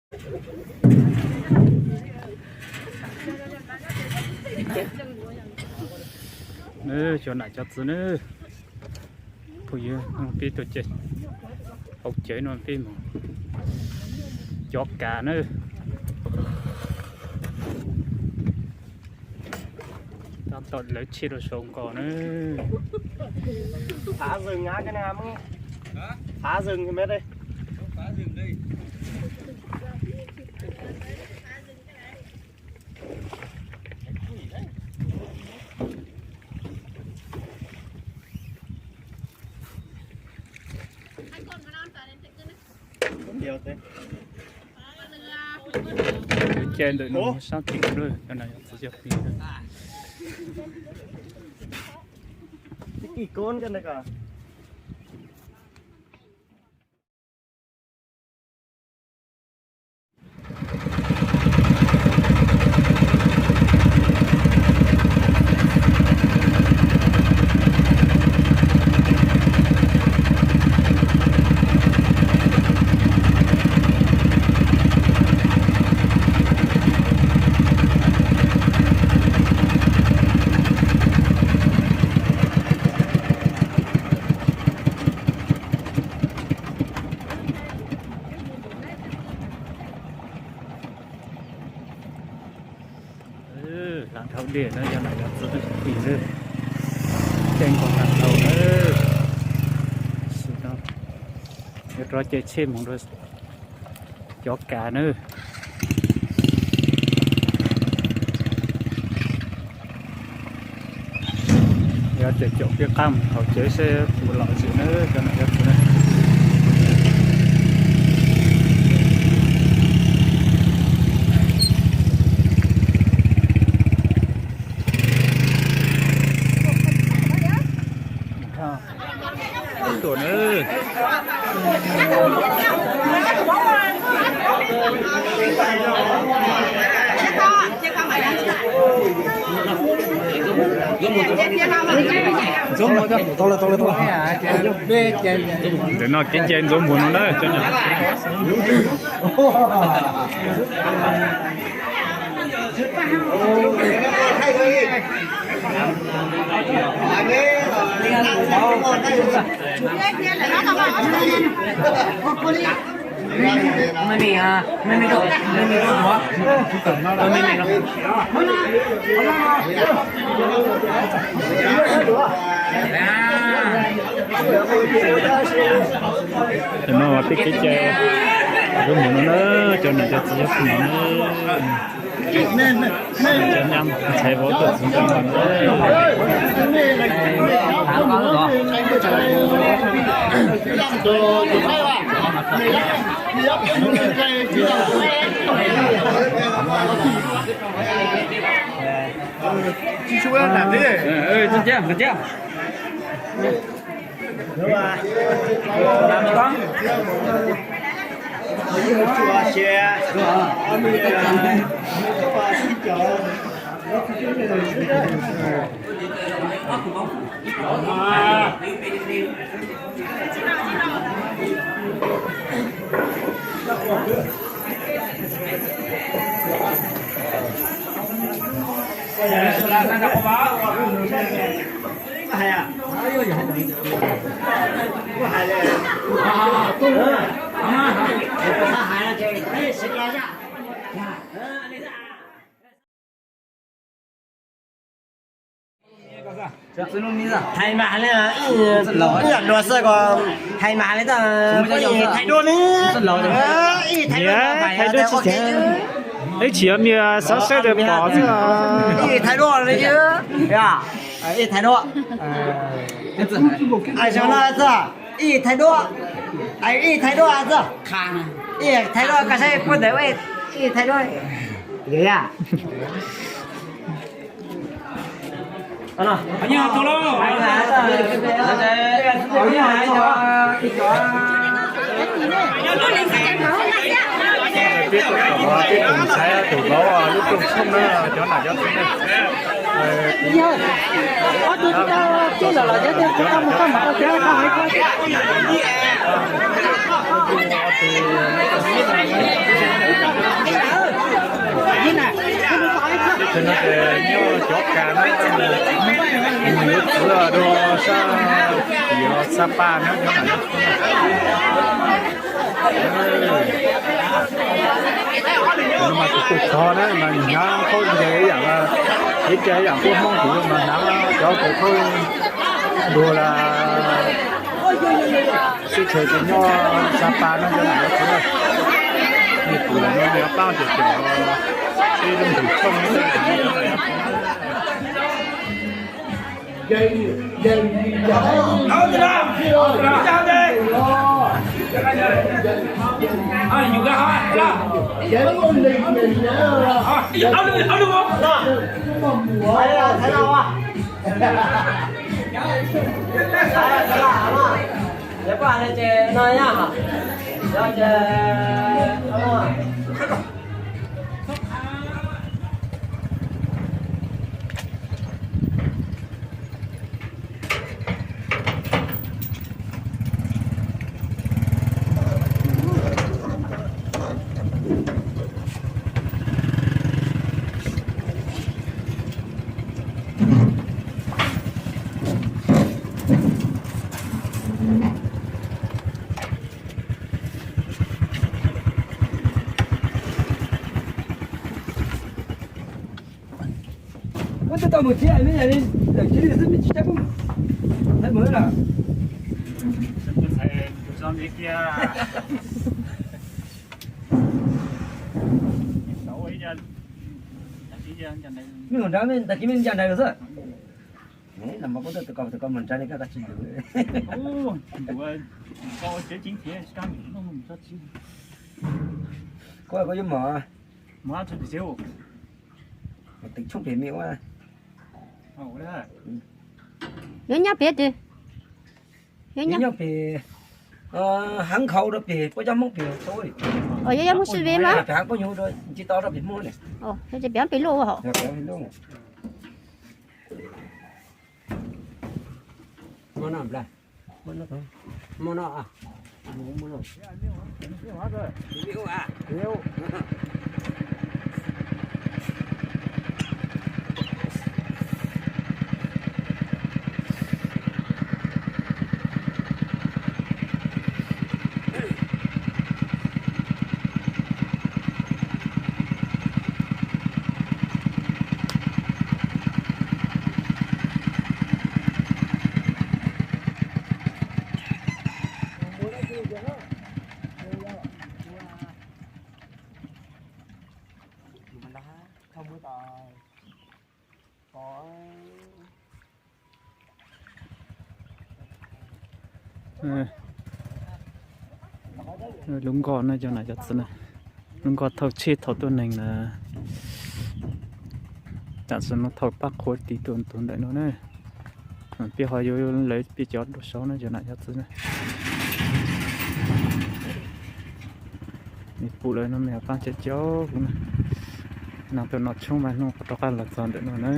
Cov nam cov txwv na, phooj ywg, peb tuaj hauv cawv no peb mus cov kav na. Tab tom lawv tsheb rau saum nkaus na. Phá rừng hả cái này Hả? Phá rừng thì mệt đi. Caij ntawm no sab tim lawm, cov no yog txiv cov pim. Lam dhau dej na, yog nam yog txiv pim lawm. Caij nkaus nam dhau na. Yuav rov caij tsheb mus rau cov kav na. Yog tias caum peb qab mus haus cawv seb puas lom zem na, cov nam cov txiv na. Tuaj na. Ntawm no kev cai ntxuav npuas no na cov nam. Cov no peb kev cai zoo mus no na, cov nam cov txiv cov phooj ywg na. Cov nyab ntxhais vauv tuaj txiv ntxawm no. Hais mas li, ib yam dua xwb ko, hais mas li tab, ib thais duaj ne, ib thais duaj, thais duaj tsis tsev, ib tsis yog me xav saib tes pom xwb. Ib thais duaj li, ib thais duaj, ib thais duaj, ib thais duaj, ib thais duaj, ib thais duaj koj saib puag ntawd, ib thais duaj. Peb tus ntxhais tus vauv lub rooj tshoob na, cov nam cov txiv na. Yog ob tug tsis tau coj los los cov tau mus tau mas tau cov tau hais ko. Cov kas na, mus yuav txiv dua sab tim Xab Pas na. Mas tus tug tog na mas hnav khaub ncaws ib yam, ib co ib yam pub Hmoob kuv mas hnav cov khaub ncaws dua la sib tshaw ces nyob Xab Pas no cov nam cov txiv. Kuv los no yuav pab cov cov ib lub ntug tshooj. Muab tej tau mus thiab, me ntsis li xwb me ntsis cab pub. Ntxhais mus lawm. Me mus nrad, tag kis me ncaj nraim xwb. Los mas kuv tus ko tus ko mus nrad li koj tsis lus. Kuv kuv yuav mom. Mus twv tshoob pem me ua. Yuav nyob pem twg? Yuav nyob pem, heev nkhaus rau pem puab cov Hmoob pem. Yog yog Hmoob sib ve mas. Pem heev puab nyuv rau tsis tau rau pem Hmoob ne. Pem pem luaj hos. Lub nkoj no cov nam cov txiv na, lub nkoj thauj tsheb thauj tuab neeg na. Tam sim no thauj pab qhuav tiv tuaj ntawm no na. Peb ho yuav lawv peb cov dua saud na cov nam cov txiv na. Nws pum lawm no me pab cov cov kuv na. Nag tau no tshoob mas hnub rov qab los txog ntawm no na.